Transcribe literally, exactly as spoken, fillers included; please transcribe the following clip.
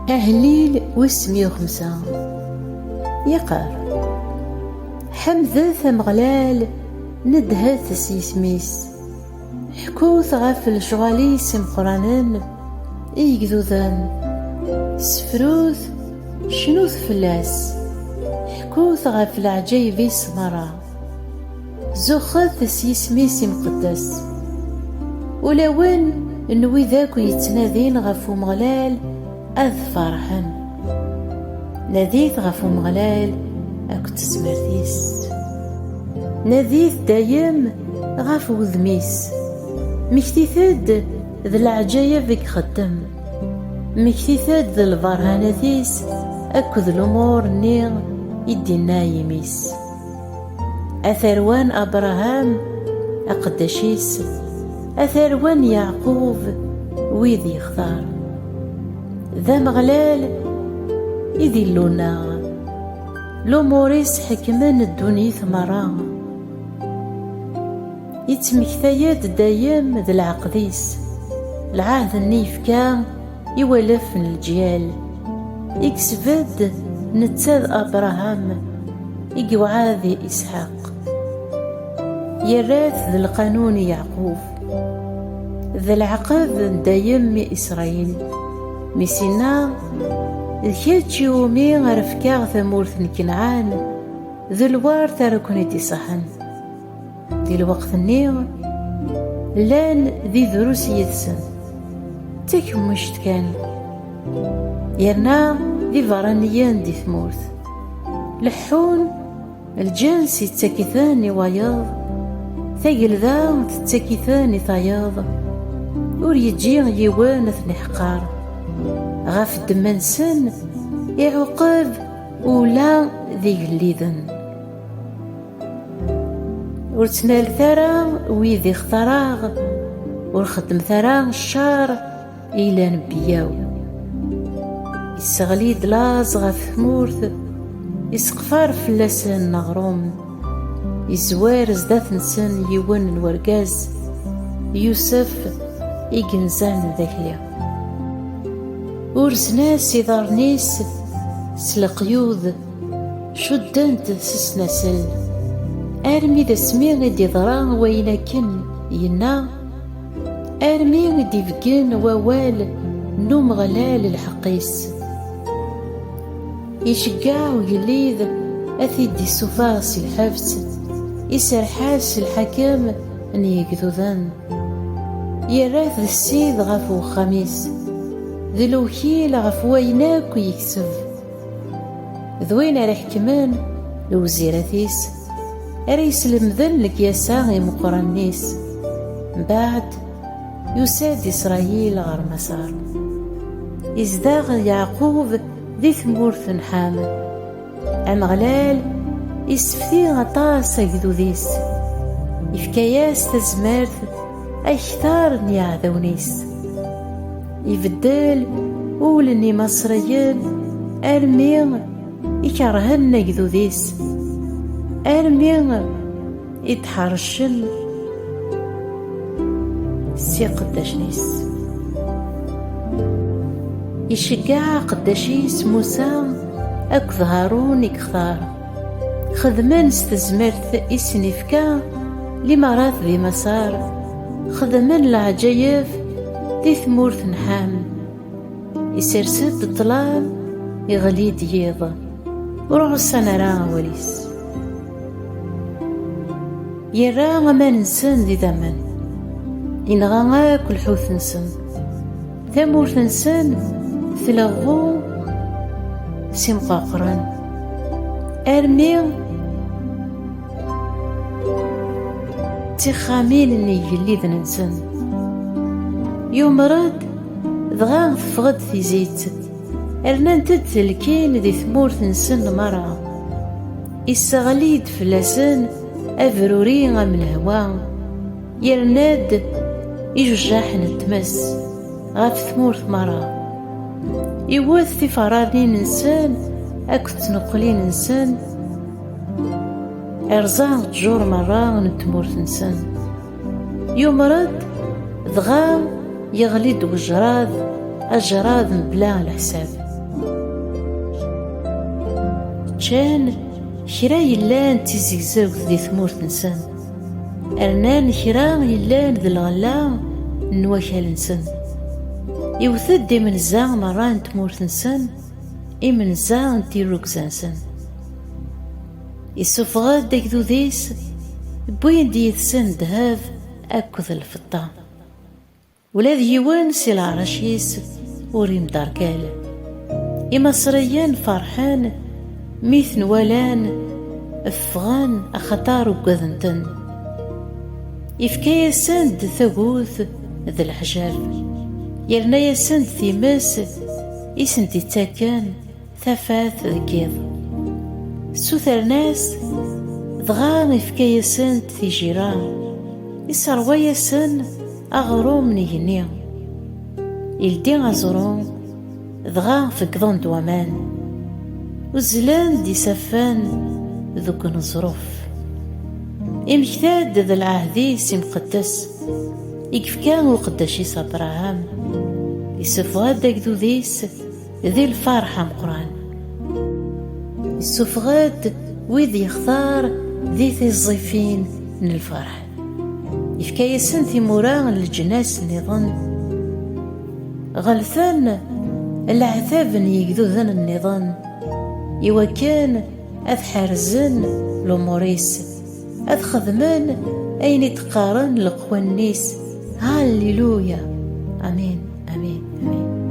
Ahellil wis meyya u xemsa. Yeqqar: Ḥemdet Ameɣlal, nedhet s yisem-is. Ḥkut ɣef lecɣal-is imeqqranen i yegduden. Sefrut, cnut fell-as. Ḥkut ɣef leɛǧayeb-is merra. Zuxxet s yisem-is imqeddes. Ulawen n wid akk yettnadin ɣef Umeɣlal ad ferḥen. Nadit ɣef Umeɣlal akked tezmert-is. Nadit dayem ɣef wudem-is. Mmektit-d d leɛǧayeb i ixeddem. Mmektit-d d lberhanat-is akked lumuṛ-nni i d-inna i yimi-s. A tarwa n Abṛaham, aqeddac-is, a tarwa n Yeɛqub, wid yextar. D Ameɣlal i d Illu-nneɣ, lumuṛ-is ḥekmen ddunit merra. Yettmektay-d dayem d leɛqed-is, lɛahd-nni yefka i walef n leǧyal, i yesbedd netta d Abṛaham, i yewɛed i Isḥaq. Yerra-t d lqanun i Yeɛqub, d leɛqed n dayem i Isṛayil, mi s-inna: "D kečč iwumi ara fkeɣ tamurt n Kenɛan, d lwert ara ken-id-iṣaḥen." Di lweqt-nni, llan di drus yid-sen, d takemmict kan, yerna d iberraniyen di tmurt. Leḥḥun, lǧens yettak-iten i wayeḍ, tagelda tettak-iten i tayeḍ, ur yeǧǧi yiwen ad ten-iḥqer. Ɣef ddemma-nsen iɛuqeb ula d igelliden. Ur ttnalet ara wid ixtar-aɣ, ur xeddmet ara ccer i yellan beyyaw. Isseɣli-d laẓ ɣef tmurt, iseqfar fell-asen aɣrum, izwar zdat-nsen yiwen n wergaz, Yusef, i yenzan d akli. Urzen-as iḍarren-is s leqyud, cudden-t s snasel, armi d asmi i d-iḍra wayen akken yenna, armi i d-ibeggen wawal n Umeɣlal lḥeqq-is. Iceggeɛ ugellid ad t-id-issufeɣ si lḥebs, iserreḥ-as lḥakem n yegduden. Yerra-t d ssid ɣef wexxam-is, d lewkil ɣef wayen akk yekseb. D win ara iḥekmen lewzirat-is, ara yeslemden lekyasa imeqqranen-is. Mbeɛd, yusa-d Isṛayil ɣer Maṣer. Izdeɣ Yeɛqub di tmurt n Ḥam. Ameɣlal issefti aṭas agdud-is, ifka-yas tazmert akter n yiɛdawen-is. Ibeddel ul n Imaṣriyen armi i kerhen agdud-is, armi i d-ḥercen s iqeddacen-is. Iceggeɛ aqeddac-is Musa akked Harun i yextar. Xedmen s tezmert i sen-ifka limarat di Maṣer, xedmen leɛǧayeb di tmurt n Ḥam. Isers-d ṭṭlam, iɣli-d yiḍ, ur ɛuṣan ara awal-is. Yerra aman-nsen d idammen, inɣa akk lḥut-nsen. Tamurt-nsen tleɣɣu s imqaqren, armi d tixxamin n yigelliden-nsen. Yumer-d, dɣa teffeɣ-d tizit, rnant-d telkin di tmurt-nsen merra. Isseɣli-d fell-asen abruri am lehwa, yerna-d ijejjaḥen n tmes ɣef tmurt merra. Iwet tiferranin-nsen akked tneqlin-nsen, irẓa ttjur merra n tmurt-nsen. Yumer-d, Dɣa yeɣli-d wejraḍ, ajraḍ mebla leḥsab. Ččan kra yellan d tizegzewt di tmurt-nsen, rnan kra yellan d lɣella n wakal-nsen. Iwet-d imenza merra n tmurt-nsen, imenza n tirrugza-nsen. Issufeɣ-d agdud-is, wwin-d yid-sen ddheb akked lfeṭṭa. Ula d yiwen si leɛrac-is ur imderkal. Imaṣriyen ferḥen mi ten-walan, ffɣen axaṭer uggaden-ten. Ifka-yasen-d tagut d leḥjab, yerna-yasen-d times i sen-d-ittaken tafat deg yiḍ. Ssutren-as, dɣa ifka-yasen-d tijira, iserwa-yasen aɣrum n igenni. Ildi aẓru, dɣa feggḍen-d waman. Uzzlen-d isaffen deg uneẓruf. Imekta-d d lɛehd-is imqeddes i yefka uqeddac-is Abṛaham. Issufeɣ-d agdud-is di lferḥ ameqqran. Issufeɣ-d wid yextar di tiẓẓifin n lferḥ. Yefka-yasen timura n leǧnas nniḍen. Ɣelten leɛtab n yegduden nniḍen, iwakken ad ḥerzen lumuṛ-is, ad xedmen ayen i d-qqaren leqwanen-is. Halleluya! Amin, amin, amin.